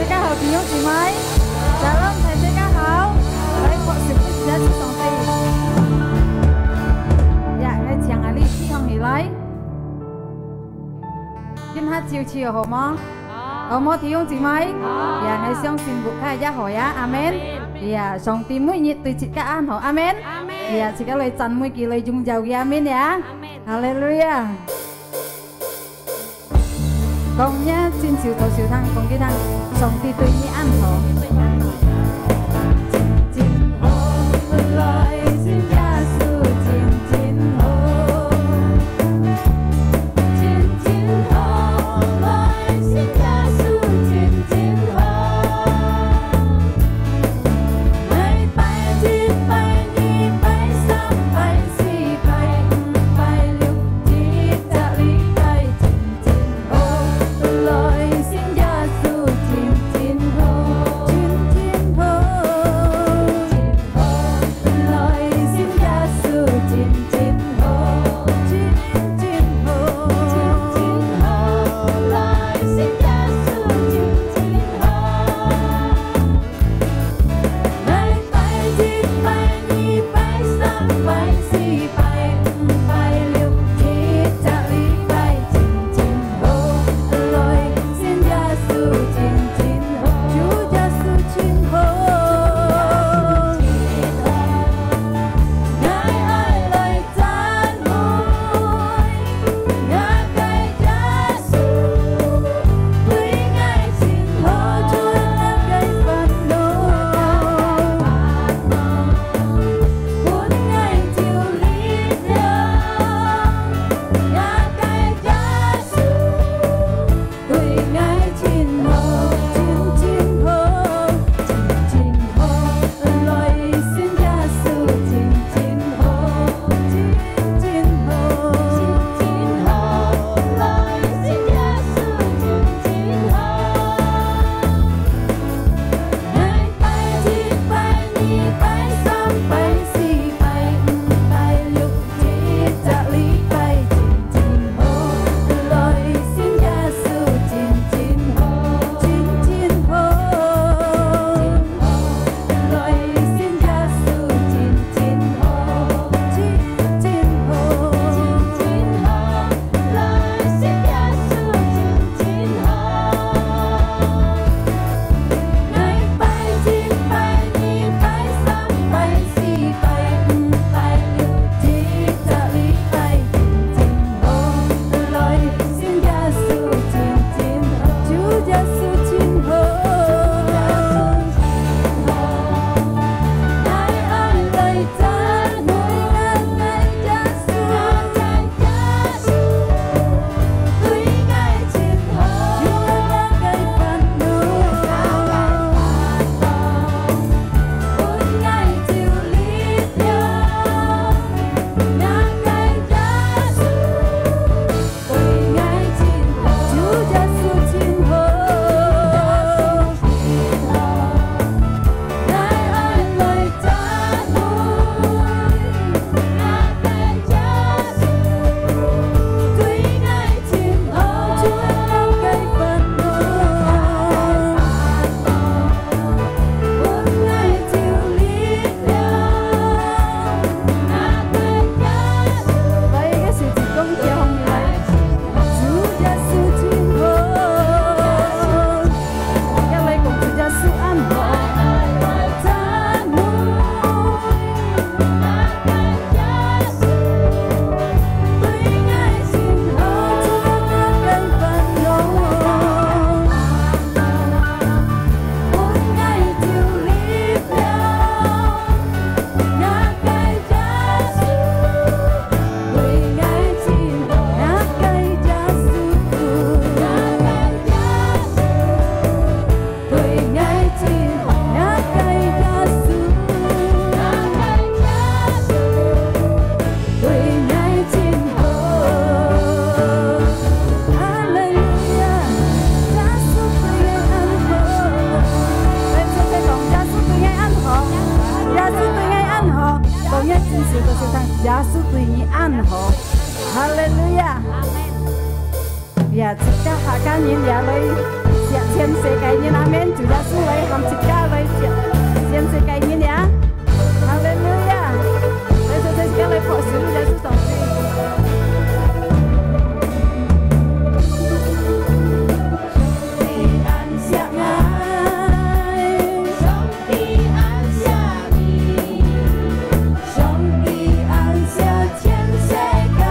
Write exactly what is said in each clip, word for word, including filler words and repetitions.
大家好，弟兄姊妹，Shalom，大家好。來，拍手分自家主上帝。呀，𠊎請𠊎俚企䟘起來。今下朝朝好無？好無，弟兄姊妹？好。呀，𠊎相信屋下也好呀，阿們。阿們。呀，上帝每日對自家恁好，阿們。阿們。呀，自家來讚美佢，來榮耀佢，阿們呀。阿們。哈利路亞。 講若親像頭先聽，講佢聽，上帝對你恁好。真真好，來信耶穌，真真好。真真好，來信耶穌，真真好。 拜一、拜二、拜三、拜四、拜五、拜六，一隻禮拜真真好。來信耶穌真真好，真真好，真好。來信耶穌真真好，真真好，真真好。來信耶穌真真好。 來拜一、拜二、拜三、拜四、拜五、拜六，一隻禮拜真真好。來信耶穌真真好，主耶穌真好。𠊎愛來 讚美𠊎个耶穌，對𠊎真好，除𠊎个煩惱。分𠊎有力量，𠊎个耶穌， 對𠊎真好，真真好，真真好。來信耶穌真真好，真真好，真真好。來信耶穌真真好。 拜一、拜二、拜三、拜四、拜五、拜六，一隻禮拜真真好。來信耶穌真真好，真真好。來信耶穌真真好，真真好，真真好。 來信耶穌真真好。𠊎拜一、拜二、拜三、拜四、拜五、拜六，一隻禮拜真真好。來信耶穌真真好，主耶穌真好。主耶穌真好。𠊎愛來讚美𠊎个耶穌。 來，一个手指公舉起來，主耶穌真好。 大家來講，主耶穌恁好。哈利路亞！耶穌對𠊎恁好。來，齊齊講，耶穌對𠊎恁好。耶穌對𠊎恁好。講若真實个時候，耶穌對你恁好。哈利路亞！ 呀，自家客家人也來，自全世界人，阿門。主耶穌來，喊自家來，全世界人呀。哈利路亞！來，做自家來拍手，耶穌上帝。上帝恁惜𠊎，上帝恁惜你，上帝恁惜全世界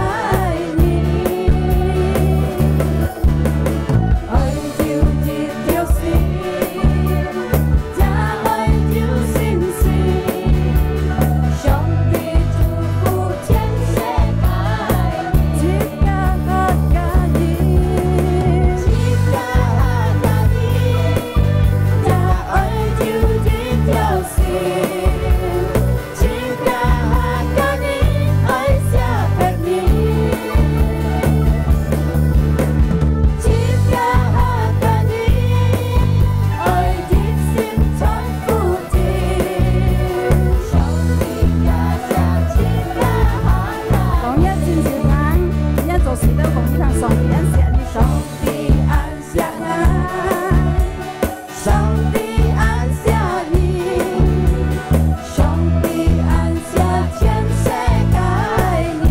人。 愛就一條心，也愛有信心。上帝祝福全世界人，自家客家人，自家客家人，也愛有一條心。 自家客家人愛惜別人，自家客家人愛一心傳福音。上帝感謝自家客家人。講一真實聽，也做事都講一聽，上帝感謝你，上帝感謝。 上帝恁惜你，上帝恁惜全世界人。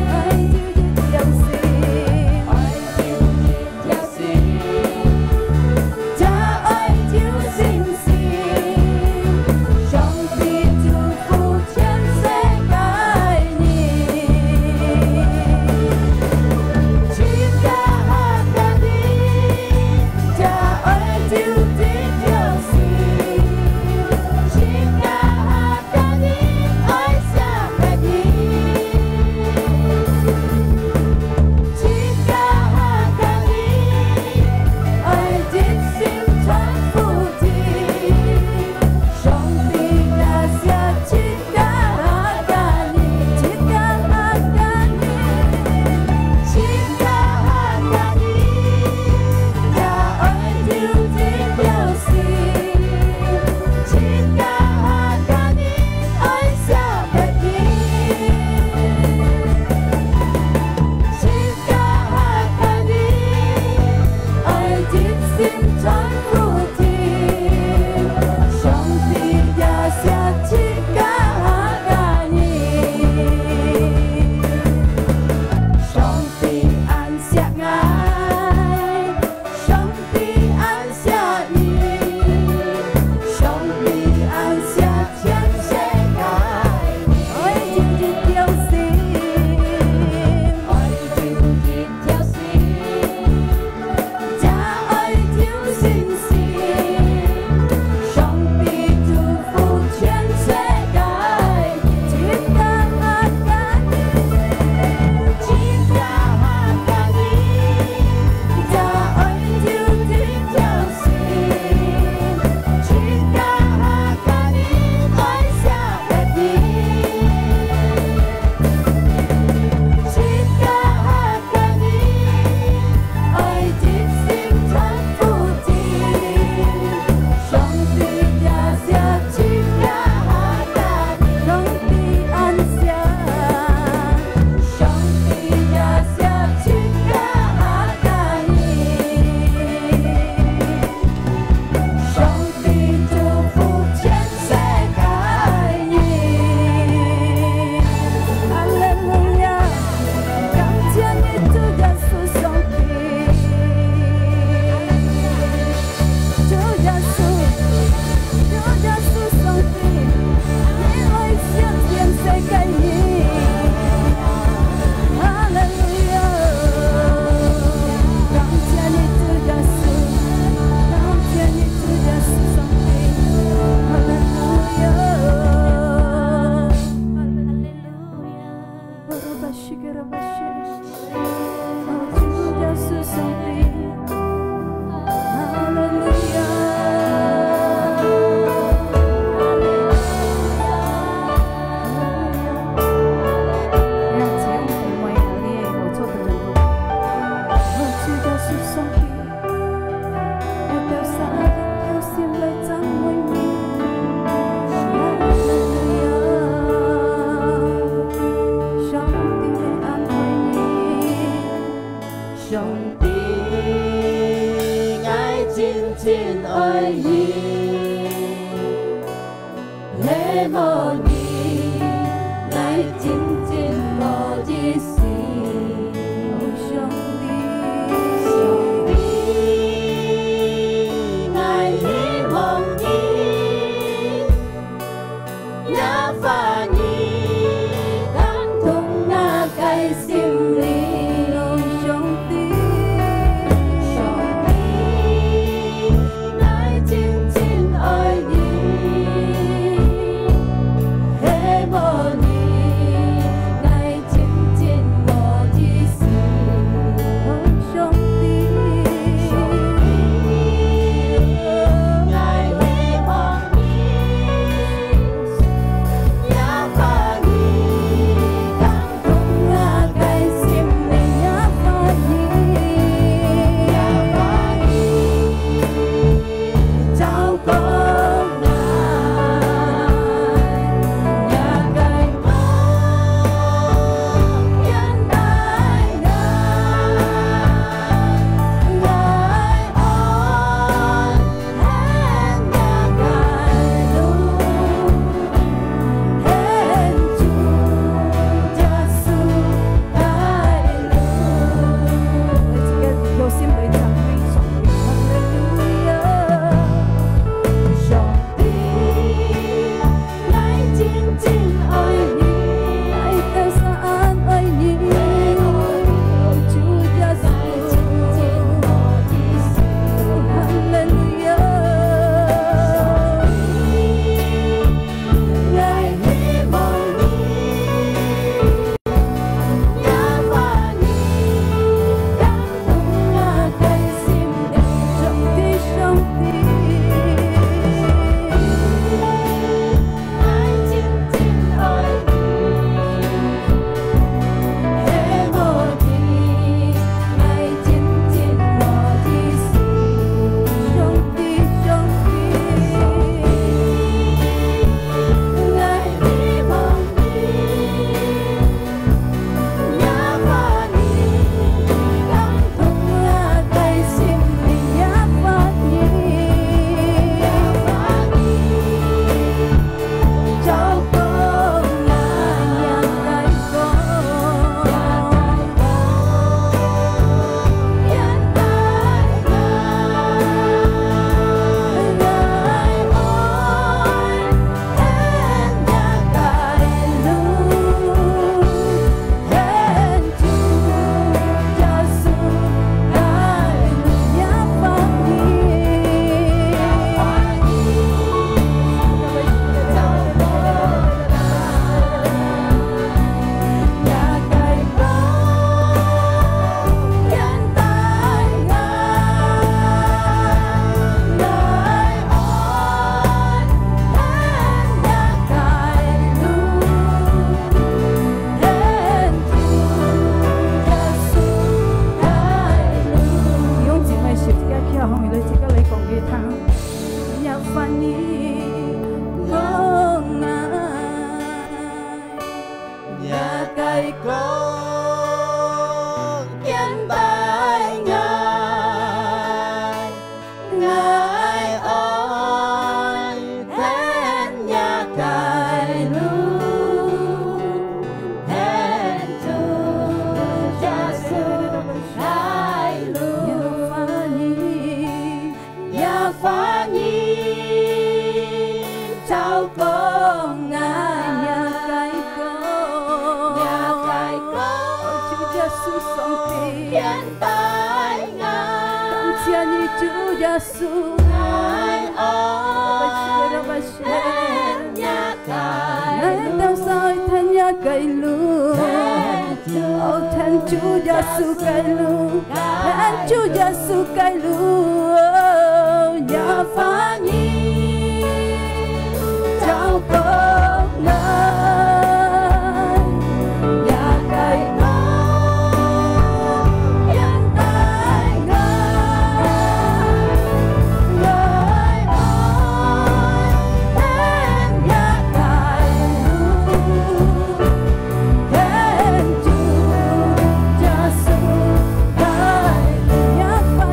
愛有一條心，愛有一條心，也愛有信心。上帝祝福 全世界人，自家客家人，也愛有一條心，自家客家人愛惜別人，自家客家人愛一心傳福音。 上帝感謝自家客家人，自家客家人，自家客家人，也愛有一條心，自家客家人愛惜別人。 自家客家人，愛一心傳福音，上帝也惜自家客家人。上帝恁惜𠊎， 上帝恁惜你，上帝恁惜全世界人。愛有一條心，愛有一條心，也愛有信心。上帝祝福全世界，自家客家人，自家客家人。 自家愛有一條心，自家客家人愛惜別人，自家客家人愛一心傳福音。上帝也惜自家客家人，上帝恁惜。 上帝也惜自家客家人，上帝祝福全世界人。哈利路亞！感謝你，主耶穌上帝。 主耶穌，主耶穌上帝，你愛惜全世界人。哈利路亞！感謝你，主耶穌，感謝你，主耶穌上帝。哈利路亞！哈利路亞！ 主耶穌上帝，哈利路亞，哈利路亞，哈利路亞。主耶穌上帝， 上帝恁愛你，上帝恁真真愛你，係無你，𠊎真真無意思。上帝，上帝，𠊎希望你。 耶和華你感動𠊎个心靈。上帝，上帝，𠊎真真愛你，係無你，𠊎真真無意思。上帝，上帝，𠊎希望你。 主耶穌，上帝，感謝你，主耶穌。𠊎兜儕愛跈若个路，哦，跈主耶穌个路，跈主耶穌个路，哦，耶和華你照顧𠊎。 耶和華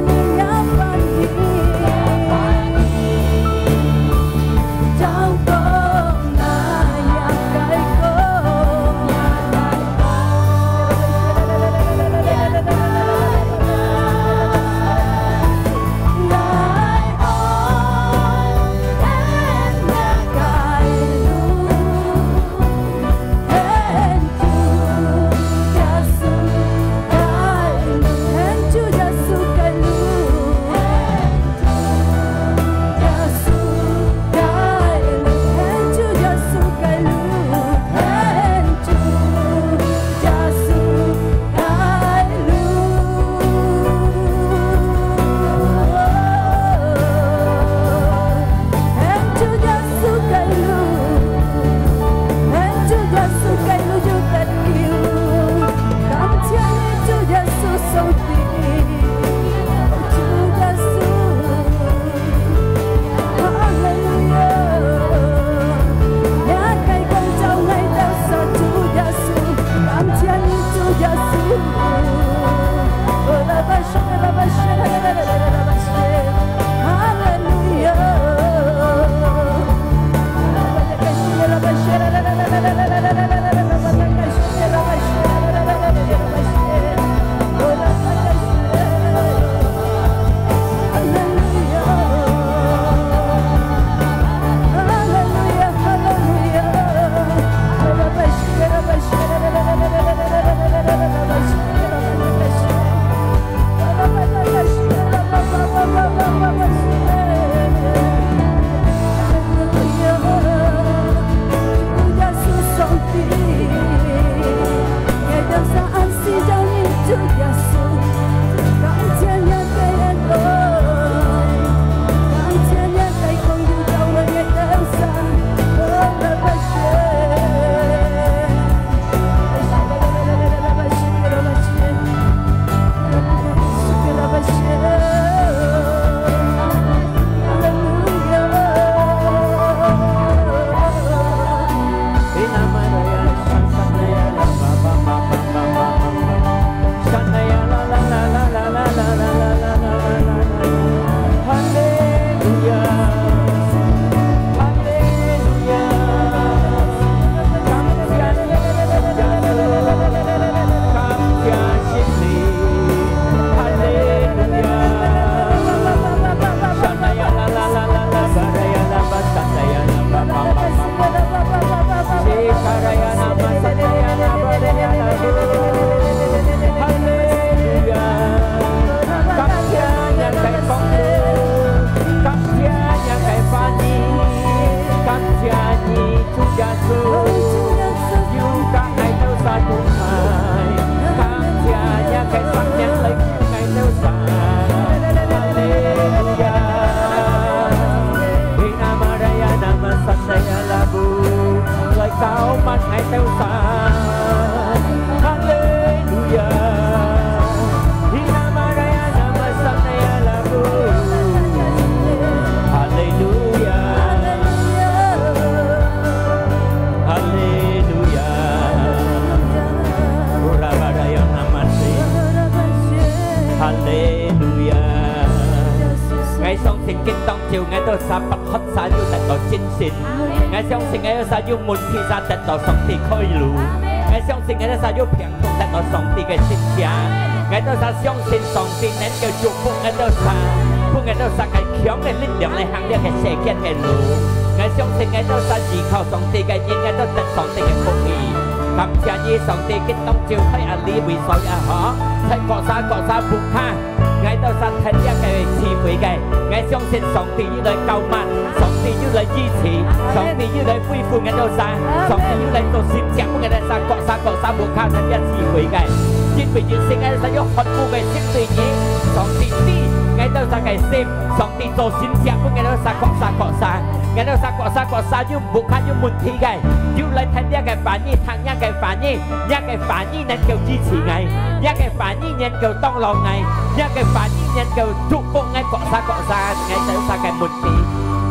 你，耶和華 𠊎相信今當晝𠊎兜儕發渴儕有得到精神。𠊎相信𠊎兜儕有問題儕得到上帝開路。𠊎相信𠊎兜儕有病痛得到上帝个神蹟。𠊎兜儕相信上帝能夠祝福𠊎兜儕，分𠊎兜儕个強个力量來行這个世間个路。𠊎相信𠊎兜儕依靠上帝个人，𠊎兜得上帝个福氣。感謝你，上帝，今當晝在這位所也好，在各儕各儕屋下， 𠊎兜儕聽這个聚會个，𠊎相信上帝有來膏抹，上帝有來醫治，上帝有來恢復𠊎兜儕，上帝有來做神蹟分𠊎兜儕，各儕各儕屋下聽這聚會个。因為有時𠊎兜儕有渴慕个心對你，上帝知𠊎兜儕个心，上帝做神蹟分𠊎兜儕，各儕各儕。𠊎兜儕各儕各儕有屋下有問題个，有來聽這个話語，聽這个話語，這个話語能夠醫治𠊎，這个話語能夠當勞𠊎，這个話語能夠祝福𠊎，各儕各儕𠊎兜儕个問題。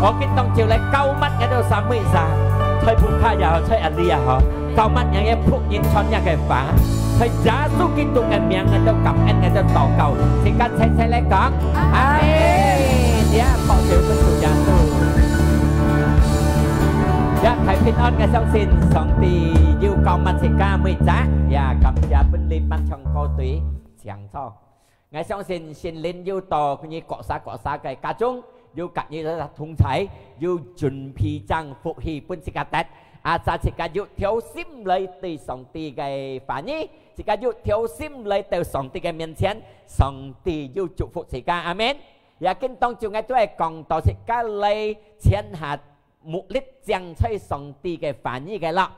𠊎今當晝來膏抹𠊎兜儕每儕，在屋下也好，在這位也好，膏抹若个僕人傳這个話，在耶穌基督个名𠊎兜感恩，𠊎兜禱告，自家齊齊來講，阿門。也拍手分主耶穌。也大平安，𠊎相信上帝有膏抹自家每隻，也感謝分你伴唱歌隊。 請坐。𠊎相信聖靈有到你各儕各儕个家中，有佮你同在，有準備正福氣分自家得。Asal自家有條心來對上帝个話語，自家有條心來到上帝个面前，上帝有祝福自家。阿門。也今當晝𠊎都係講到自家來前下目力正在上帝个話語个咯。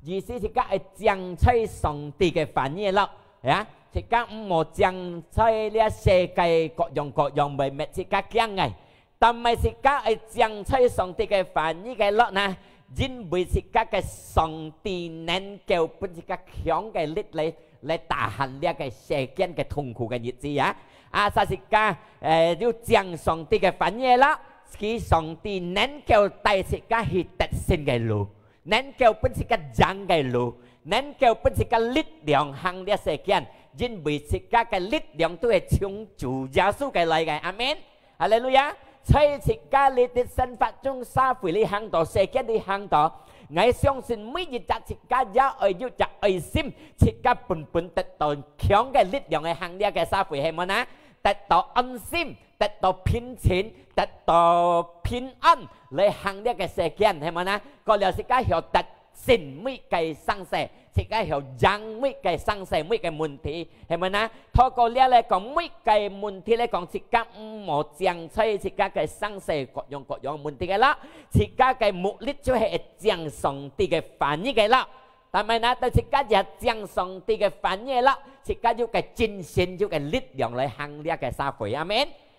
意思自家愛正在上帝个話語咯，呀，自家毋好正在這世界各樣各樣會搣自家驚个，但係自家愛正在上帝个話語个咯呢，因為自家个上帝能夠分自家強个力來，來tahan這个世間个痛苦个日子啊。Asal自家，呃，有正上帝个話語咯，佢上帝能夠帶自家去得勝个路。 能夠分自家贏个路，能夠分自家力量行這世間，因為自家个力量都係從主耶穌个來个。阿門。哈利路亞！在自家這兜生活中，社會裡行到，世間裡行到，𠊎相信每一隻自家也愛有隻愛心，自家本本得到強个力量來行這个社會，係無呢？得到安心， 得到平靜，得到平安，來行這个世間，係無呢？過了自家曉得勝每个生死，自家曉贏每个生死，每个問題，係無呢？透過這來講，每个問題來講，自家毋好淨在自家个生死各樣各樣問題个啦，自家个目力就係淨上帝个話語个啦。 但係呢，到自家也淨上帝个話語了，自家有个精神，有个力量來行這个社會。阿門。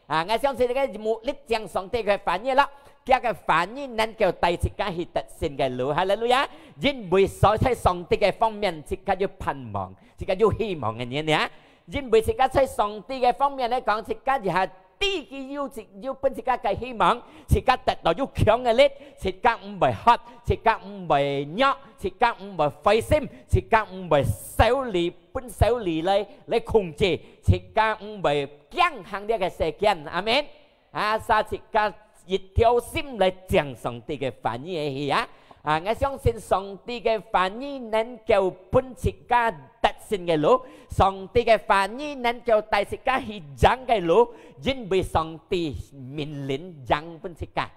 啊，𠊎相信這个目力淨上帝个話語了，佢个話語能夠帶自家去得勝个路。哈利路亞！因為所在上帝个方面，自家有盼望，自家有希望个人呀。因為自家在上帝个方面來講，自家也係 知佢有自，有分自家个希望，自家得到有強个力，自家毋會渴，自家毋會弱，自家毋會灰心，自家毋會愁慮，分愁慮來，來控制，自家毋會驚行這个世間。阿門。Asal自家一條心來淨上帝个話語去啊！ 啊，𠊎相信上帝个話語能夠分自家得勝个路，上帝个話語能夠帶自家去贏个路，因為上帝命令贏分自家。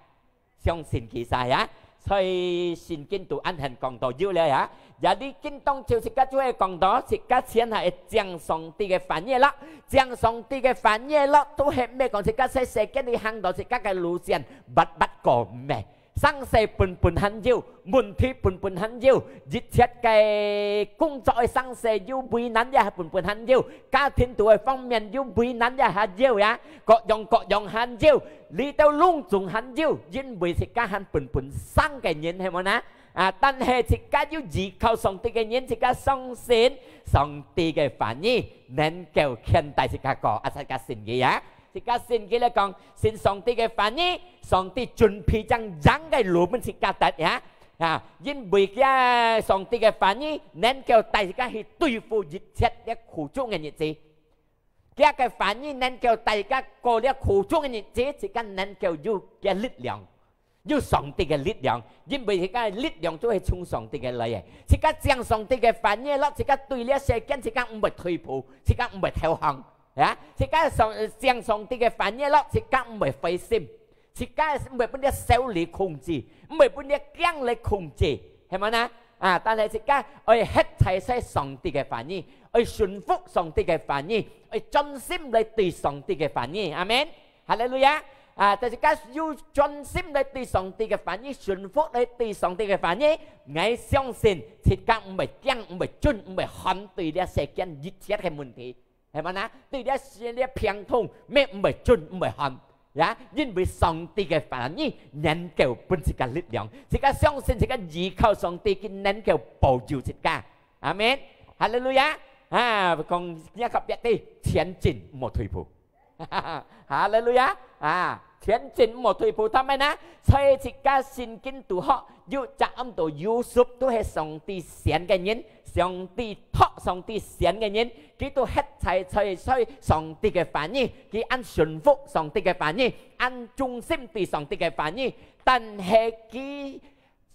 相信佢儕啊，在聖經都恁樣講到有了呀。也你今當晝自家就係講到，自家先係淨上帝个話語啦，淨上帝个話語啦，都係毋係講自家在世間裡行到自家个路線，bắt bắt過咩？ 生死本本還有，問題本本還有，一切个工作个生死有為難也本本還有，家庭肚个方面有為難也還有呀，各樣各樣還有，這兜攏總還有，因為自家還本本生个人，係無呢？啊，但係自家有依靠上帝个人，自家相信上帝个話語能夠牽帶自家過，啊，自家信佢呀。 自家信佢來講，信上帝个話語，上帝準備正贏个路分自家得呀。啊，因為佢上帝个話語能夠帶自家去對付一切个苦衷个日子。佢个話語能夠帶自家過這苦衷个日子，自家能夠有个力量，有上帝个力量，因為自家个力量就係從上帝个來个。自家講上帝个話語咯，自家對這世間，自家毋會退步，自家毋會投降，啊，自家上，講上帝个話語咯，自家毋會灰心。 自家毋會分這愁慮控制，毋會分這驚來控制，係無呢？啊，但係自家愛歇在在上帝个話語，愛順服上帝个話語，愛專心來對上帝个話語。阿門。哈利路亞！啊，但自家有專心來對上帝个話語，順服來對上帝个話語，𠊎相信自家毋會驚，毋會顫，毋會寒對這世間一切个問題。 係無呢？對這世這病痛，乜毋會顫，毋會寒，呀，因為上帝个話語能夠分自家力量，自家相信，自家依靠上帝，佢能夠保佑自家。阿門。哈利路亞！啊，講這个別个，前進，毋好退步。哈利路亞！啊，前進，毋好退步。他們呢，在自家聖經肚學，有隻安到Yusuf，都係上帝選个人，上帝託上帝選个人， 佢都歇在在在上帝个話語，佢恁順服上帝个話語，恁忠心對上帝个話語，但係佢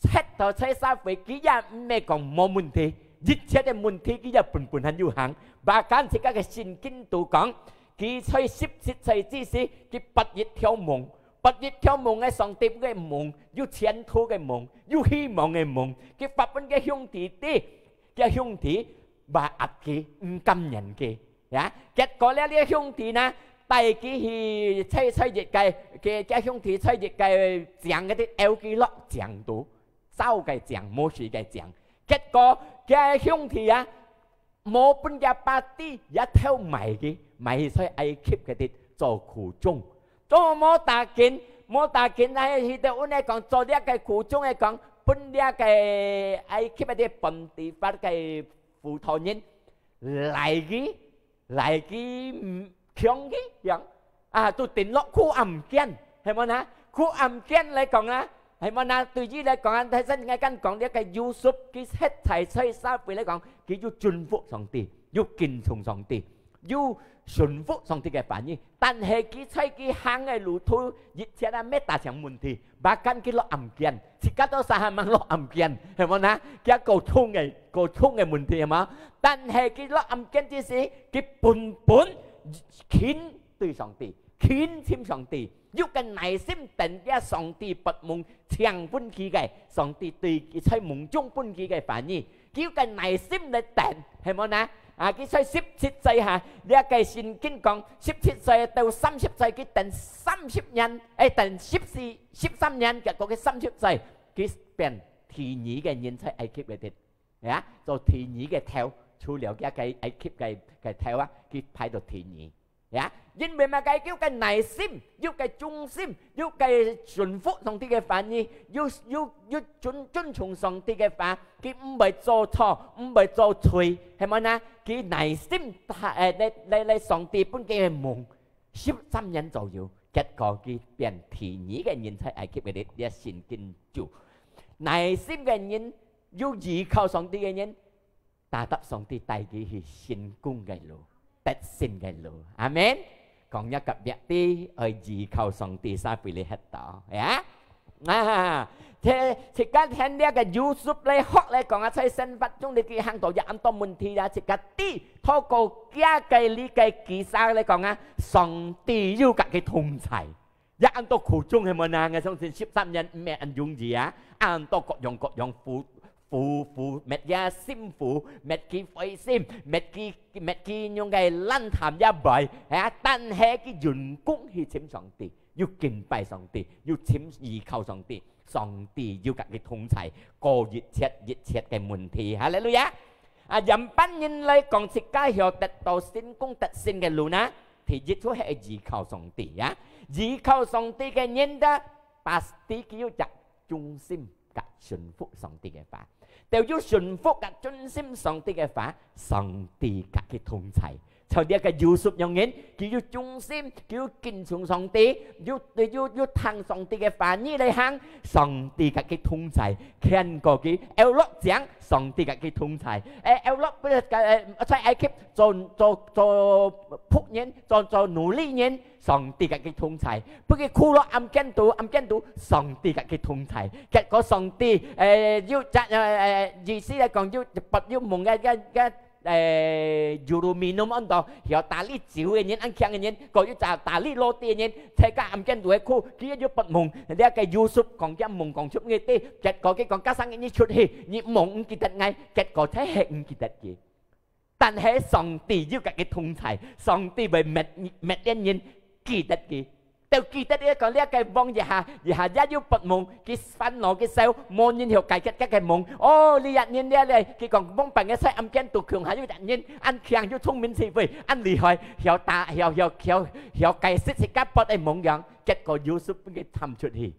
歇到在社會，佢也毋係講無問題，一切个問題佢也本本還有行。Bahkan自家个聖經都講，佢在十七歲之時，佢發一條夢，發一條夢个上帝个夢，有前途个夢，有希望个夢，佢發分个兄弟知， 厥兄弟，話壓佢，毋甘願佢，呀。結果了，這兄弟呢，帶佢去在在一个，佢厥兄弟在一个井个地，漚佢落井肚，燒个井，無水个井。結果，厥兄弟啊，無分厥爸知，也偷賣佢，賣去在埃及个地做苦工。做無打緊，無打緊，那去到屋內講，做這个苦工个講，分這个埃及个地本地法个 輔導人，來佢，來佢，嗯，強佢，樣，啊，都跌落苦暗間，係無呢？苦暗間來講啊，係無呢？對佢來講啊，大家應該講這个Yusuf，佢歇在在社會來講，佢有順服上帝，有敬重上帝，有順服上帝个話語，但係佢在佢行个路途，一切啊，乜打成問題。 Bahkan佢落暗間，自家都煞下吂落暗間，係無呢？厥苦衷个，苦衷个問題，係無？但係佢落暗間之時，佢本本勤對上帝，勤尋上帝，有个耐心等厥上帝發夢請分佢个，上帝對佢在夢中分佢个話語，佢有个耐心來等，係無呢？啊，佢在十七歲下，這个聖經講，十七歲到三十歲，佢等三十年，誒，等十四 十三年，結果佢三十歲，佢變第二个人在埃及个地，呀，做第二个頭，除了厥个埃及个，个頭啊，佢排到第二，呀。因為麼个？有个耐心，有个忠心，有个順服上帝个話語，有，有，有尊，尊重上帝个話，佢毋會做錯，毋會做罪，係無呢？佢耐心，誒，來，來，來上帝分佢个夢。 十三年左右，結果佢變第二个人在埃及个地，這聖經就。耐心个人，有依靠上帝个人，tetap上帝帶佢去成功个路，得勝个路。阿門。講一个別个，愛依靠上帝，才會得到，呀。 啊，這，自家聽這个Yusuf來學來講啊，在生活中你去行到有恁多問題啊，自家知，透過厥个這个kisah來講啊，上帝有佮佢同在。也恁多苦衷係無呢？𠊎相信十三年毋係恁容易啊，恁多各樣各樣苦，苦，苦，乜也辛苦，乜佢灰心，乜佢，乜佢用个爛攤也賣，啊，但係佢用功去尋上帝。 有敬拜上帝，有尋依靠上帝，上帝有佮佢同在，過一切一切个問題。哈利路亞！啊，仰般人來講，自家曉得到成功得勝个路呢？第一就係依靠上帝啊！依靠上帝个人的，pasti佢有隻忠心佮順服上帝个話。就有順服佮忠心上帝个話，上帝佮佢同在。像這个Yusuf樣人，佢有忠心，佢有敬重上帝，有，有，有聽上帝个話語來行，上帝佮佢同在，牽過佢，有落井，上帝佮佢同在。誒，有落，誒，在埃及做，做，做僕人，做，做奴隸人，上帝佮佢同在。不過苦落暗間肚，暗間肚，上帝佮佢同在。結果上帝，誒，有隻，誒，誒，意思來講，有，有夢个，个，个，誒，juru minum安到，曉打理酒个人，恁強个人，過有隻打理roti个人，在該暗間肚个苦，佢又發夢，這个Yusuf講佢夢講出个，結果佢講，加上你出去，你夢毋記得𠊎，結果才係毋記得佢。但係上帝又佮佢同在，上帝會搣，搣恁人記得佢。 就記得你講，這个王一下，一下也有發夢，佢煩惱，佢愁，無人曉解決這个夢。哦，這隻人了咧，佢講，往擺个在暗間肚，恐下有隻人，恁強又聰明智慧，恁厲害，曉打，曉，曉，曉，曉解釋自家發个夢樣。結果Yusuf分佢探出去，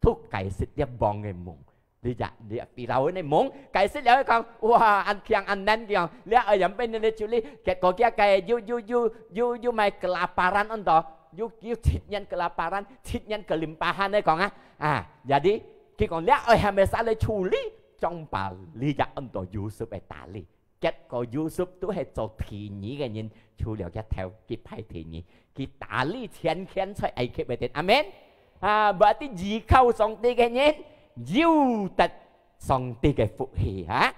都解釋這王个夢。 這隻，這隻Firaun个夢，解釋了講，哇，恁強恁能強，這愛樣般呢處理，結果佢个又，又，又，又，又賣kelaparan安到，又，又七年kelaparan，七年kelimpahan來講啊，啊，jadi，佢講這愛喊麼儕來處理，將把這隻安到Yusuf个打理。 結果Yusuf都係做第二个人，除了佢頭，佢排第二，佢打理全權在埃及个地。阿門。啊，berarti依靠上帝个人，有得上帝个福氣哈。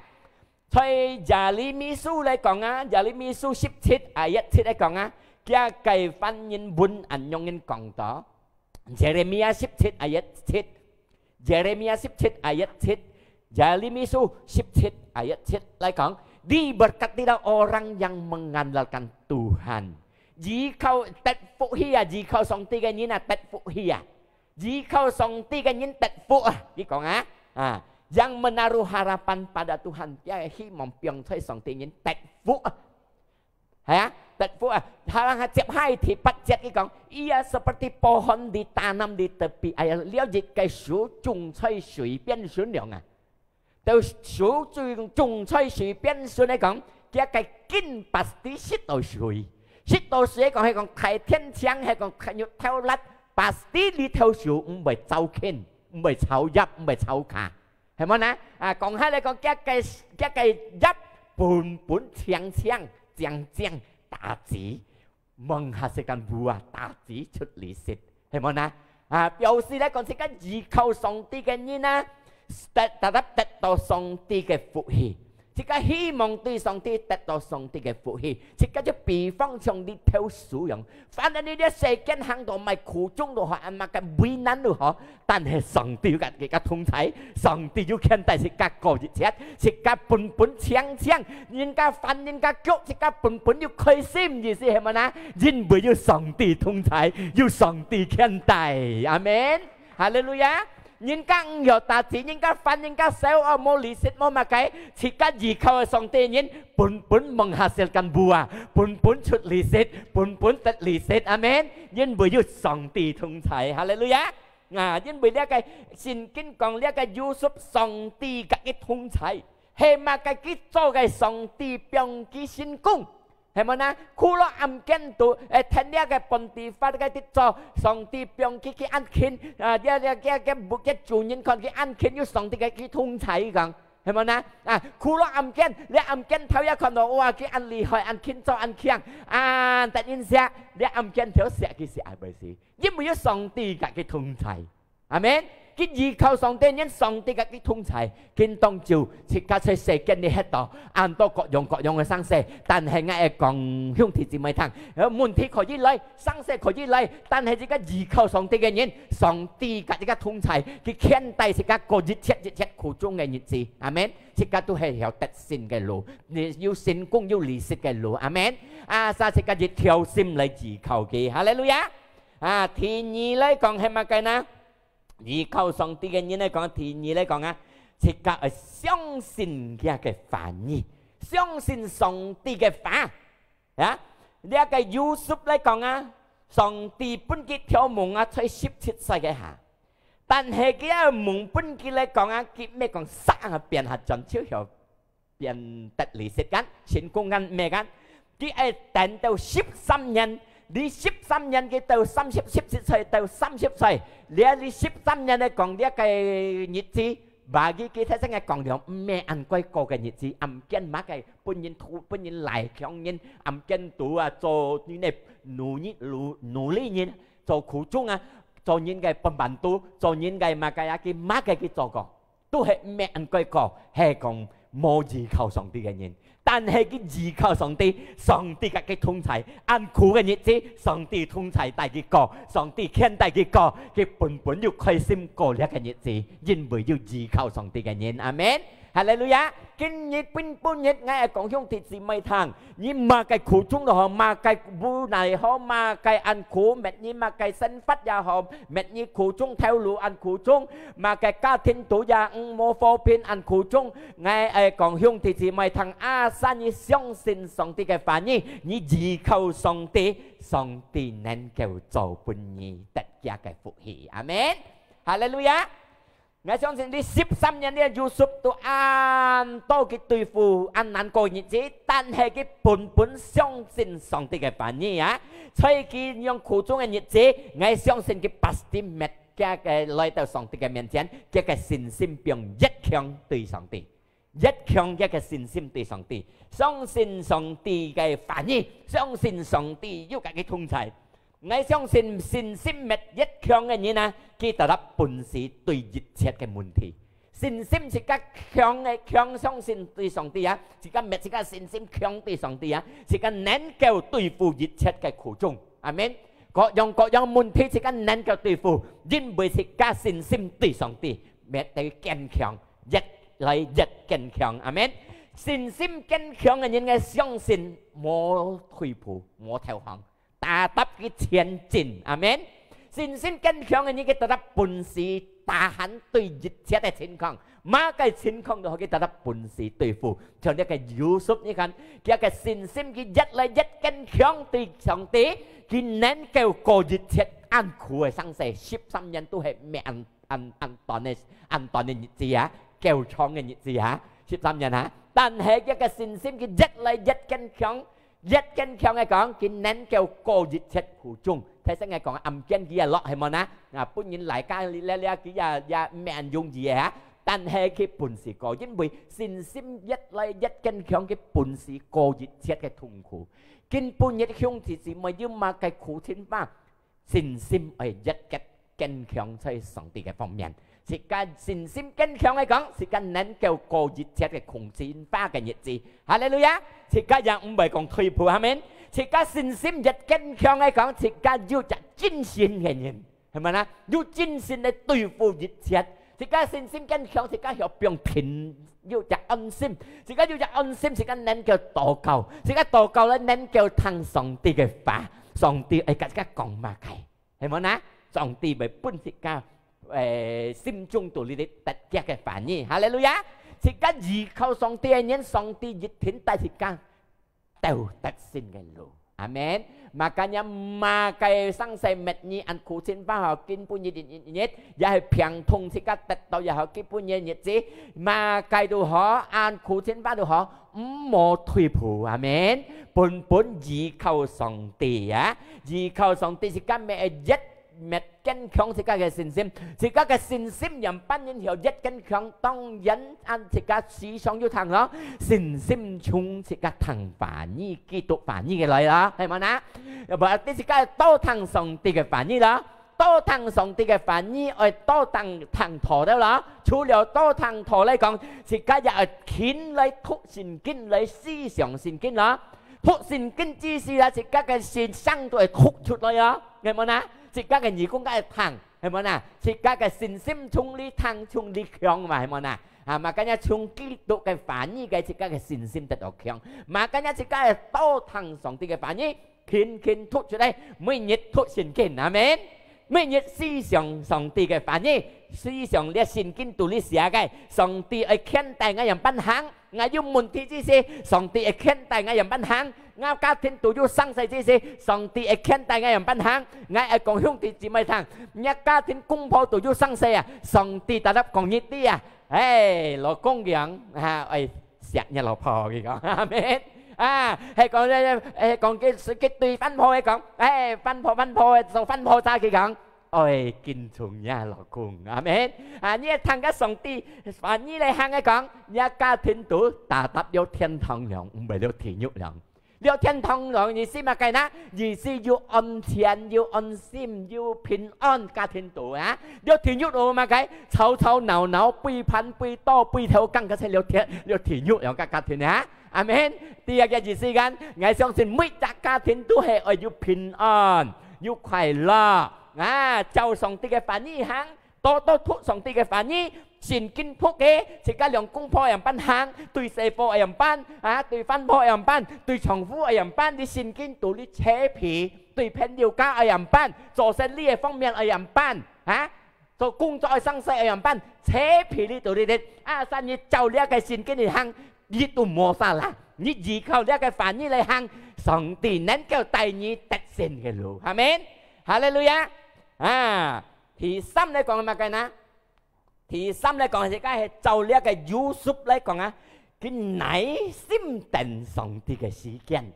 在耶利米書來講啊，耶利米書十七ayat七來講啊，佢个犯人文恁樣人講到，Jeremia十七ayat七， Jeremia十七ayat七，耶利米書十七ayat七來講，diberkatilah orang yang mengandalkan Tuhan。依靠得福氣啊，依靠上帝个人啊，得福氣啊。依靠上帝个人得福啊，佢講啊，啊，yang menaruh harapan pada Tuhan，佢希望放在上帝人得福啊。 係啊，得福啊！下，下接下第八節佢講，ia seperti pohon ditanam di tepi air，了一个樹種在水邊脣樣啊。就樹種，種在水邊脣來講，佢个根pasti食到水。食到水係講，係講大天晴，係講大日頭辣，pasti這頭樹毋會燥根，毋會燥葉，毋會燥桍。 係無呢？啊，講下來講，佢个，佢个葉本本青青，靚靚，打子，menghasilkan buah，打子出利息，係無呢？啊，表示來講，自家依靠上帝个人啊，得，得，得，得到上帝个福氣。自家希望對上帝得到上帝个福氣，自家就比方像這頭樹樣， 反正你這世間行到麼个苦衷都好，恁麼个為難都好，但係上帝有佮自家同在，上帝有牽帶自家過一切，自家本本青青，人家煩人家腳，自家本本有開心，意思係無呢？因為有上帝同在，有上帝牽帶。阿門。哈利路亞！人家毋曉打子，人家煩，人家愁，哦，無利息，無麼个，自家依靠个上帝人，本本menghasilkan buah，本本出利息，本本得利息。阿門。因為有上帝同在，哈利路亞！啊，因為這个聖經講，這个Yusuf上帝佮佢同在，係麼个佢做个上帝放佢成功，係無呢？苦落暗間肚，誒，跈這个Potifar个得做，上帝放佢去恁勤，啊，這，這，這，這屋个主人看佢恁勤，有上帝佮佢同在講。 係無呢？啊，苦落暗間，這暗間頭也看到，哇，佢恁厲害，恁勤做，恁強，啊，得人惜，這暗間頭惜佢惜愛會死，因為有上帝佮佢同在。阿門。佢依靠上帝，因上帝佮佢同在，今當晝自家在世間裡歇到，恁多各樣各樣个生事，但係𠊎愛講兄弟姊妹聽，呃，問題可以來，生事可以來，但係自家依靠上帝个人，上帝佮自家同在，佢牽帶自家過一切一切苦衷个日子。阿門。 自家都係條得勝个路，你有成功有利息个路。阿門。啊，所以自家一條心來依靠佢。哈利路亞！啊，第二來講係麼个呢？依靠上帝个人來講，第二來講啊，自家愛相信佢个話語，相信上帝个話。 啊，這个Yusuf來講啊，上帝分佢條夢啊，在十七歲个下。但係佢个夢分佢來講啊，佢毋係講煞啊變下轉就曉變得利息kan，成功kan，毋係kan。佢愛等到十三年，你十三年佢到三十，十七歲到三十歲，這你十三年來講這个日子，bagi佢大聲个講了，毋係恁該過个日子，暗間麼个分人偷，分人來強人，暗間肚啊做你个奴役，奴，奴隸人，做苦工啊，做人个pembantu，做人个麼个啊，佢麼个佢做過。 都係毋係恁該過，係講無依靠上帝个人。但係佢依靠上帝，上帝甲佢同在，恁苦个日子，上帝同在帶佢過，上帝牽帶佢過，佢本本有開心過這个日子，因為有依靠上帝个人。阿門。哈利路亞！今日本本日，𠊎愛講兄弟姊妹聽， 你麼个苦衷都好，麼个無奈好，麼个恁苦，搣你麼个生活也好，搣你苦衷頭路恁苦衷，麼个家庭肚也毋無和平恁苦衷。𠊎愛講兄弟姊妹聽，asal你相信上帝个話語，你依靠上帝，上帝能夠做分你得勝个福氣。阿門。哈利路亞。 𠊎相信這十三年裡Yusuf都恁多佢對付恁難過日子，但係佢本本相信上帝个話語啊。所以佢用苦衷个日子，𠊎相信佢pasti搣佢个來到上帝个面前，佢个信心變越強對上帝，越強佢个信心對上帝，相信上帝个話語，相信上帝有甲佢同在。 𠊎相信信心搣越強个人啊，佢得到本事對一切个問題。信心自家強个，強相信對上帝啊，自家搣自家信心強對上帝啊，自家能夠對付一切个苦衷。阿門。各樣各樣問題，自家能夠對付，因為自家信心對上帝，搣得堅強，越來越堅強。阿門。信心堅強个人，𠊎相信無退步，無投降。 tetap佢前進。阿門。信心堅強个人，佢得到本事，tahan對一切个情況，麼个情況都好，佢得到本事對付。像這个Yusuf，你看，佢个信心，佢越來越堅強對上帝，佢能夠過一切恁苦个生死，十三年都係毋係恁，恁，恁短个，恁短个日子啊，較長个日子啊，十三年啊。但係佢个信心，佢越來越堅強， 越堅強个講，佢能夠過一切苦衷。大聲个講，暗間佢也落，係無呢？啊，本人來家裡了了，佢也，也毋係恁容易个哈。但係佢本事過，因為信心越來越堅強，佢本事過一切个痛苦。今晡日兄弟姊妹有麼个苦情嗎？ 信心愛越結堅強在上帝个方面。自家信心堅強个講，自家能夠過一切个困難个日子。哈利路亞！自家也毋會講退步，阿門。自家信心越堅強个講，自家有隻精神个人，係無呢？有精神來對付一切。自家信心堅強，自家曉放平，有隻安心。自家有隻安心，自家能夠禱告，自家禱告了能夠聽上帝个話，上帝愛甲自家講麼个。 係無呢？上帝會分自家，誒，心中肚裡得著个話語。哈利路亞！自家依靠上帝个人，上帝一定帶自家走得勝个路。阿門。Makanya麼个生死搣你恁苦情也好，今晡日，日，日，日，也係病痛自家得到也好，今晡日日子，麼个都好，恁苦情也都好，毋好退步。阿門。本本依靠上帝啊，依靠上帝自家乜會越 乜堅強自家个信心，自家个信心樣般然曉越堅強，當然恁自家時常有聽咯，信心從自家聽話語，基督話語个來咯，係無呢？要不然自家多聽上帝个話語咯，多聽上帝个話語，愛多聽，聽道了咯。除了多聽道來講，自家也愛勤來讀聖經，來思想聖經咯。讀聖經之時啊，自家个心聲都愛讀出來哦，係無呢？自家个耳公个愛聽， 係無呢？自家个信心從裡聽，從裡強嘛，係無呢？啊，makanya從基督个話語个自家个信心得到強。Makanya自家愛多聽上帝个話語，勤勤讀出來，每日讀聖經，阿門。每日思想上帝个話語，思想這聖經肚裡寫个，上帝愛牽帶𠊎樣般行。 𠊎有問題之時，上帝會牽帶𠊎樣般行。𠊎家庭肚有生死之時，上帝會牽帶𠊎樣般行。𠊎愛講兄弟姊妹聽，若家庭公婆肚有生死啊，上帝tetap講你知啊。哎，老公樣，啊，愛惜若老婆，佢講，阿門。啊，係講，係講佢，佢對番婆个講，欸，番婆，番婆，做番婆儕佢講，愛敬重若老公，阿門。啊，你愛聽个上帝話語來行个講，若家庭肚tetap了天堂樣，毋會了地獄樣。了天堂樣意思麼个呢？意思又安全，又安心，又平安，家庭肚啊。了地獄樣麼个？吵吵鬧鬧，背叛、背道、背頭，更加係了天，了地獄樣个家庭啊。阿門。第二个意思講，𠊎相信每隻家庭都係愛有平安、有快樂啊，照上帝个話語行，多多讀上帝个話語，聖經讀个，自家兩公婆愛仰般行，對細伙愛仰般啊，對番婆愛仰般，對丈夫愛仰般，你聖經肚裡齊備，對朋友家愛仰般，做生理个方面愛仰般啊。 做工作个生事个樣般，車皮你都你你，啊，三日照這个聖經你行，你都無salah。你依靠這个話語來行，上帝能夠帶你得勝个路。阿門。哈利路亞。啊，第三來講麼个呢？第三來講，這个係照這个Yusuf來講啊，佢耐心等上帝个時間。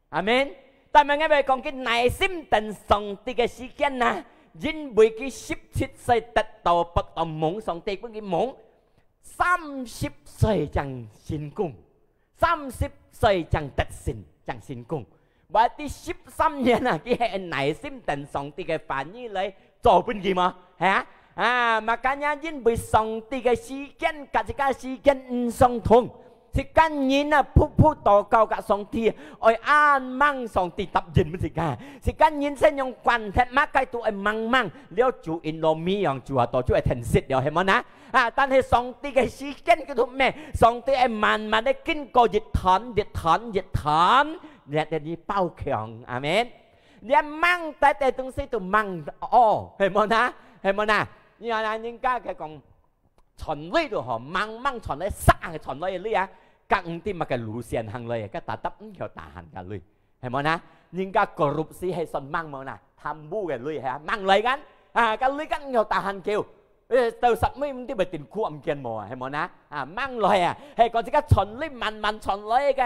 阿門。但係𠊎會講，佢耐心等上帝个時間呢，因為佢十七歲得到發到夢，上帝分佢夢，三十歲正成功，三十歲正得勝，正成功。Berarti十三年啊，佢係耐心等上帝个話語來做分佢嘛，係啊？啊，makanya因為上帝个時間，甲自家時間毋相同。 自家人啊，步步禱告甲上帝，愛恁猛上帝答應分自家。自家人先用關係麼个都愛猛猛，了主因落尾樣主啊，到就愛停息了，係無呢？啊，但係上帝个時間佢都咩？上帝愛慢慢个經過一段、一段、一段，你你包強，阿門。你猛得个東西都猛哦，係無呢？係無呢？你看人家佢講， 賺鐳都好，猛猛賺鐳，煞个賺鐳个鐳啊，甲毋知麼个路線行鐳，甲tetap毋曉tahan个鐳，係無呢？人家korupsi係算猛無呢？貪污个鐳係啊，猛來个，啊，个鐳甲毋曉tahan久，誒，到煞尾毋知會定箍毋見無啊，係無呢？啊，猛來啊，係講自家賺鐳慢慢賺來个，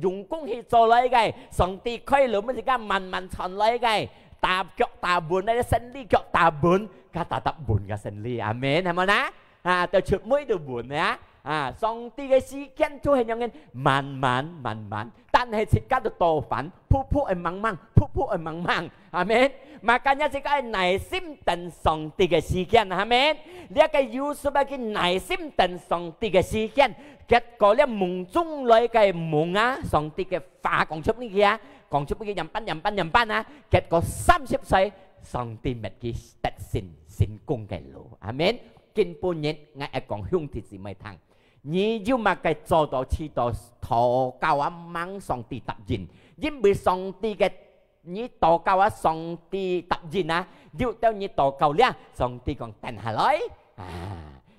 用功去做來个，上帝開路，乜自家慢慢賺來个，打腳打穩，个生理腳打穩，甲tetap穩个生理，阿門，係無呢？ 啊，到出尾都穩啊。啊，上帝个時間就係恁樣慢慢慢慢，但係自家都多煩，步步愛猛猛，步步愛猛猛。阿門。Makanya自家愛耐心等上帝个時間，阿門。這个Yusuf啊，佢耐心等上帝个時間，結果這夢中來个夢啊，上帝个話講出去啊，講出去樣般樣般樣般啊，結果三十歲，上帝搣佢得勝成功个路。阿門。 今晡日，𠊎愛講兄弟姊妹聽，你有麼个做到試著禱告啊，吂上帝答應？因為上帝个，你禱告啊，上帝答應啊，有兜你禱告了，上帝講等下來啊，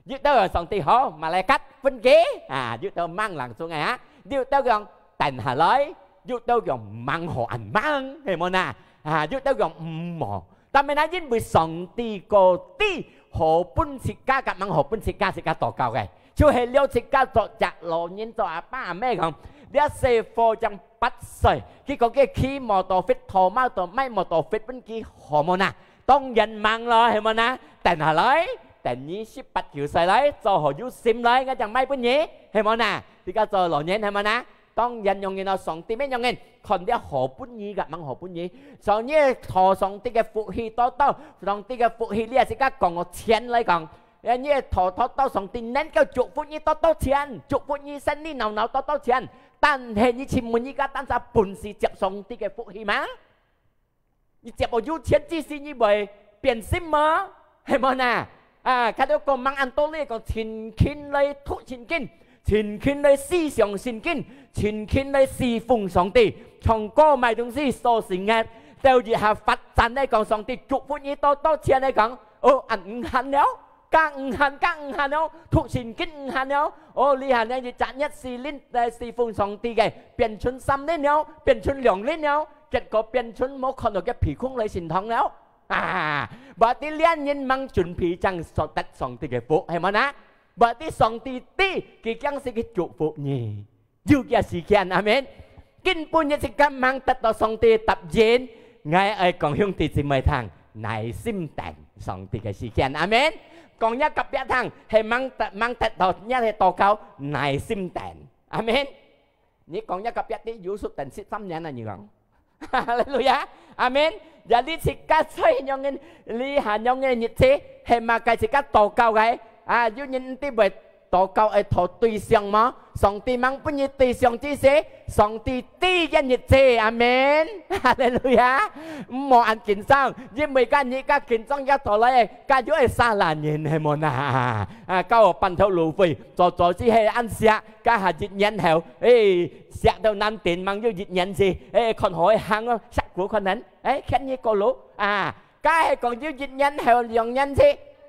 有兜上帝好，malaikat分佢啊，有兜吂langsung个啊，有兜講等下來，有兜講吂好恁吂，係無呢？啊，有兜講毋好。 但係呢，因為上帝个知好分自家，甲吂好分自家，自家禱告个，就係了自家做隻老人，做阿爸阿姆講，這細伙正八歲，佢講佢騎摩托fit，拖摩托，買摩托fit分佢好無呢？當然吂咯，係無呢？等下來，等你十八九歲來，做好有心來，𠊎正買分你，係無呢？自家做老人，係無呢？ 當然，樣人哦，上帝乜樣人，看了好分你个，吂好分你。所以你討上帝个福氣多多，上帝个福氣你也自家講个錢來講，你討多多，上帝能夠祝福你多多錢，祝福你生理鬧鬧多多錢。但係你請問你个單儕本事接上帝个福氣嗎？ 你接哦有錢之時，你會變心嗎？係無呢？啊，佢兜講吂恁多咧，講勤勤來讀聖經，勤勤來思想聖經，勤勤來侍奉上帝，唱歌買東西，做生意，到一下發展來講，上帝祝福你多多錢來講，哦，恁毋閒了。 加毋閒，加毋閒哦，讀聖經毋閒哦。哦，你還呢，一隻月四輪，呃，侍奉上帝个，變成三輪了，變成兩輪了，結果變成無看到个鼻空來聖堂了。啊，berarti這人吂準備正所得上帝个福，係無呢？Berarti上帝知，佢驚死佢祝福你。 有佢个時間，阿門。今晡日自家吂得到上帝答應，𠊎愛講兄弟姊妹聽，耐心等上帝个時間。阿門。講若隔壁聽，係吂得，吂得到若个禱告，耐心等。阿門。你講若隔壁，你有數等十三年了，你講。哈利路亞，阿門。Ya，你自家在仰个，你下仰个日子，係麼个自家禱告个？啊，有人毋知會禱告愛討對象無？上帝吂分你對象之時，上帝知个日子，阿門。哈利路亞。毋好恁緊張，因為該你該緊張一到來，該又係撒拉人，係無哪？啊，交半頭路費，做做只係恁惜，該下一年後，誒，惜到難頂，吂有一年時，誒，看好行哦，惜股可能，誒，欠你過路，啊， 該係講有一年後兩年時，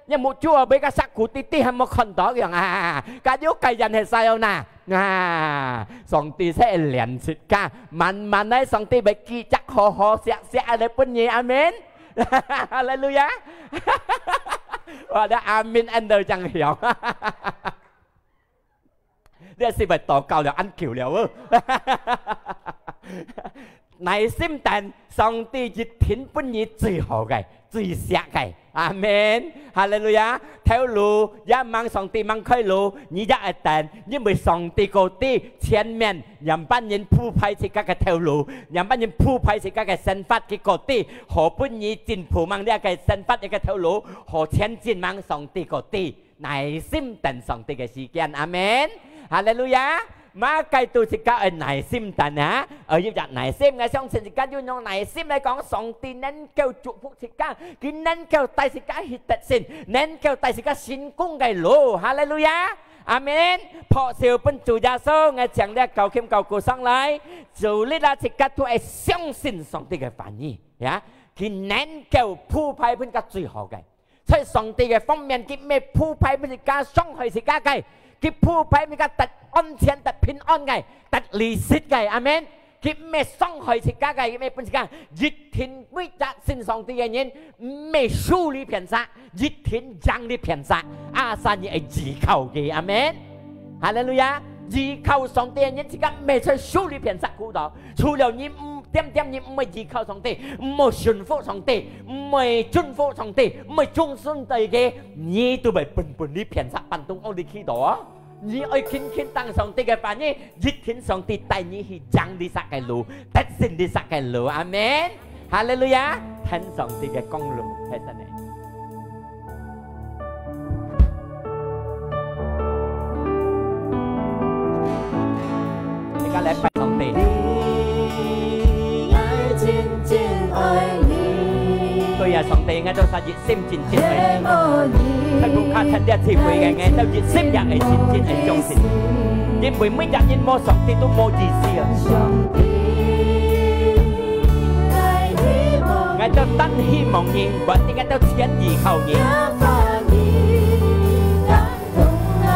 你目珠啊，分該石牯滴滴還無看到樣啊！該有个人係使哦哪？啊，上帝係連自家，慢慢來，上帝會記憶好好惜惜來分你，阿門。哈利路亞！哇，這阿門恁多正響。你係毋係禱告了恁久了哦？耐心等，上帝一定分你最好个、最惜个。阿門。哈利路亞。頭路也吂，上帝吂開路，你也愛等，因為上帝个知前面仰般人鋪排自家个頭路，仰般人鋪排自家个生活，佢个知，好分你進步吂這个生活一个頭路，好前進吂，上帝个知。 耐心等上帝个時間。阿門。哈利路亞。麼个都自家愛耐心等啊！愛有隻耐心，𠊎相信自家有用耐心來講，上帝能夠祝福自家，佢能夠帶自家去得勝，能夠帶自家成功个路。哈利路亞！阿門。拍手分主耶穌，𠊎請這高琴高鼓上來，主力啦，自家都愛相信上帝个話語，呀，佢能夠鋪排分自家最好个。 在上帝个方面，佢毋會鋪排分自家傷害自家个，佢鋪排分自家得安全、得平安个、得利息个。阿門。佢毋會傷害自家个，佢毋會分自家。一定每隻信上帝个人，毋會輸在偏差，一定贏在偏差。Asal你愛依靠佢。阿門。 哈利路亞！依靠上帝个人，自家毋會在輸在偏差苦惱。除了你毋，恬恬你毋會依靠上帝，毋會順服上帝，毋會順服上帝，毋會忠心對佢，你都會分分在偏差半中央裡去到哦。你愛緊緊等上帝个話語，一定上帝帶你去贏在這个路，得勝在這个路。阿門。 哈利路亞！聽上帝个光榮，係真个。自家來拜上帝。對啊，上帝，𠊎兜儕一心真真愛你。在屋下趁這聚會个，𠊎兜一心也愛真真愛相信你。因為每隻人無上帝都無意思啊。 𠊎兜單希望你，願意𠊎兜全依靠你。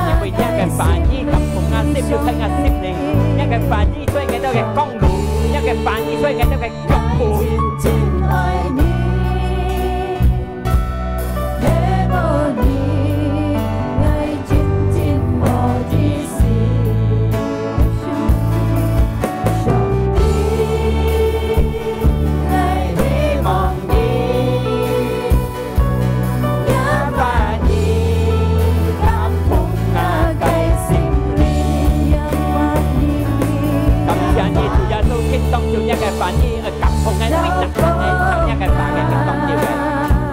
因為若个話語感動𠊎心，又在𠊎心裡。若个話語做𠊎兜个光路，若个話語做𠊎兜个腳步。 感謝你，主耶穌，今當晝若个話語，呃，感動𠊎每隻人个聽若个話个，今當晝个。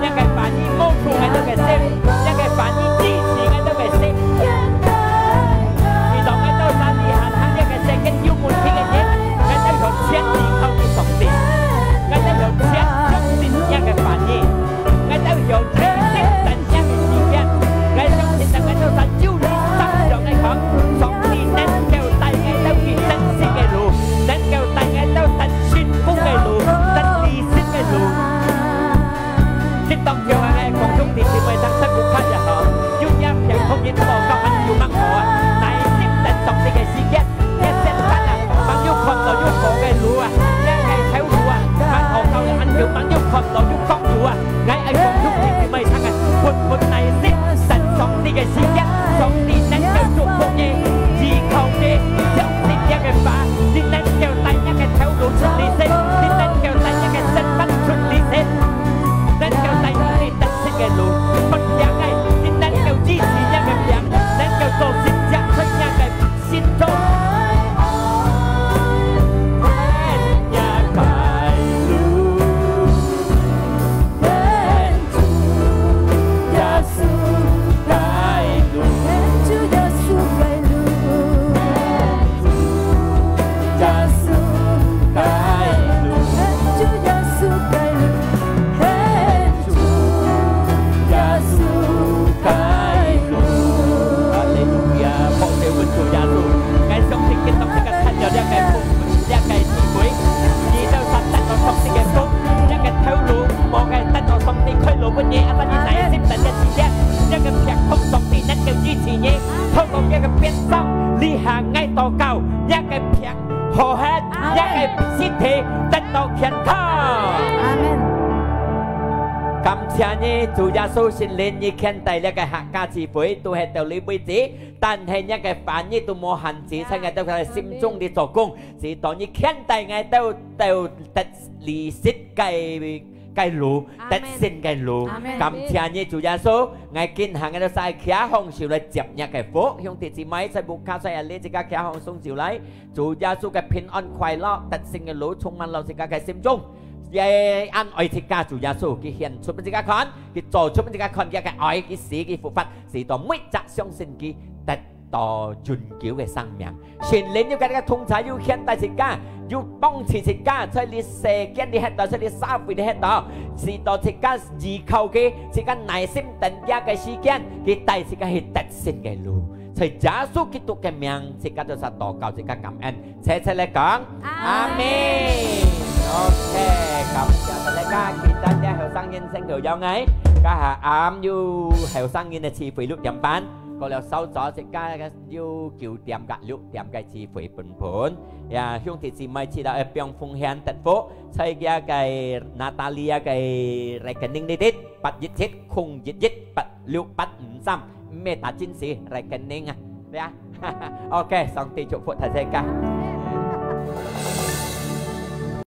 若个話語摸著𠊎兜个心，若个話語支持𠊎兜个心。祈禱𠊎兜儕在這个世間有問題个人，𠊎兜用全依靠你上帝，𠊎兜用全相信若个話語。 𠊎兜有真實等若个時間，𠊎相信等𠊎兜儕有你心上个講，上帝能夠帶𠊎兜去真實个路，能夠帶𠊎兜得成功个路，得利息个路。今當晝𠊎講兄弟姊妹聽，在屋下也好，有若病痛人無講，還有吂好啊，耐心等上帝个時間。 若生活啊，吂有看到有好个路啊，若个頭路啊，吂學到个恁久，吂有看到有光路啊，𠊎愛講兄弟姊妹聽啊，分分耐心，等上帝个時間，上帝能夠祝福你，依靠你，相信若个話，你能夠帶若个分你，阿爸，你耐心等个時間，這個病痛上帝能夠醫治你，透過這個鞭傷，這下𠊎禱告，這個病好忒，這個身體得到健康。阿門。感謝你，主耶穌聖靈，你牽帶這個客家聚會，都係到這為止，但係這個話語都無限制，在𠊎兜个心中裡做工，直到你牽帶𠊎兜到得利息个个路，阿門。得勝个路。阿門。感謝你，主耶穌，𠊎今下𠊎兜儕擎項手來接若个福。兄弟姊妹，在屋下在這裡，自家擎項雙手來。主耶穌个平安快樂，得勝个路充滿了自家个心中。也恁愛自家，主耶穌，佢顯出分自家看，佢做出分自家看，佢个愛，佢死，佢復活，使到每隻相信佢得到永久个生命。 聖靈有佢个同在，有牽帶自家，有幫助自家，在這世間裡歇到，在這社會裡歇到，使到自家依靠佢，自家耐心等佢个時間，佢帶自家去得勝个路。在耶穌基督个名，自家就儕禱告，自家感恩，齊齊來講，阿門。阿門。OK，感謝大家，今天个後生人辛苦了，𠊎，這下暗有後生人个聚會六點半，過了稍早自家个 有九點甲六點个聚會本本。呀，兄弟姊妹，知道愛放奉獻得福，在佢个Natalia个rekening裡底，八一七空一一八六八五三，毋係打真實rekening啊，對啊。OK，上帝祝福大家。